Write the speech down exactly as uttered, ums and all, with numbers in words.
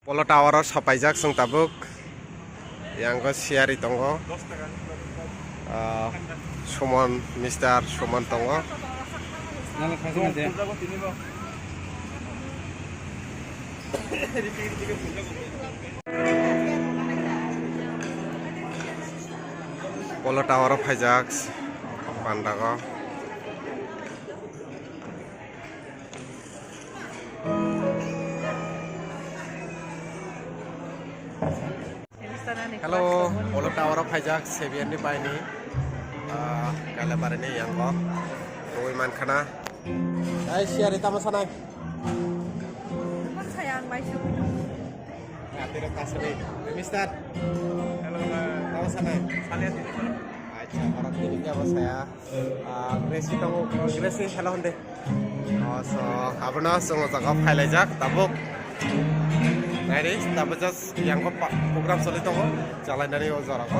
Polo tower o sapaijak chwng tabuk. Yang o siyari tongo. Ah, Suman, Mister Suman tongo. Polo tower o phaijak pandago. Hello, Polo tower o phaijak Sebian ni baini, ah, Kailabari ni yango. Twi mankhana. Ai, siyari tamo sanai. Tamo saya ang mai subi. Atira kasari. Mister. Hello, tamo sanai. Acha, orang ini apa saya? Ah, Gracie tongo, Gracie, hello, hande. Oh, so, abono chwng o jaga phailaijak, tabuk. Nairi, tabuk just yang ko pa-, program soli tongo, jalainani o jora ko.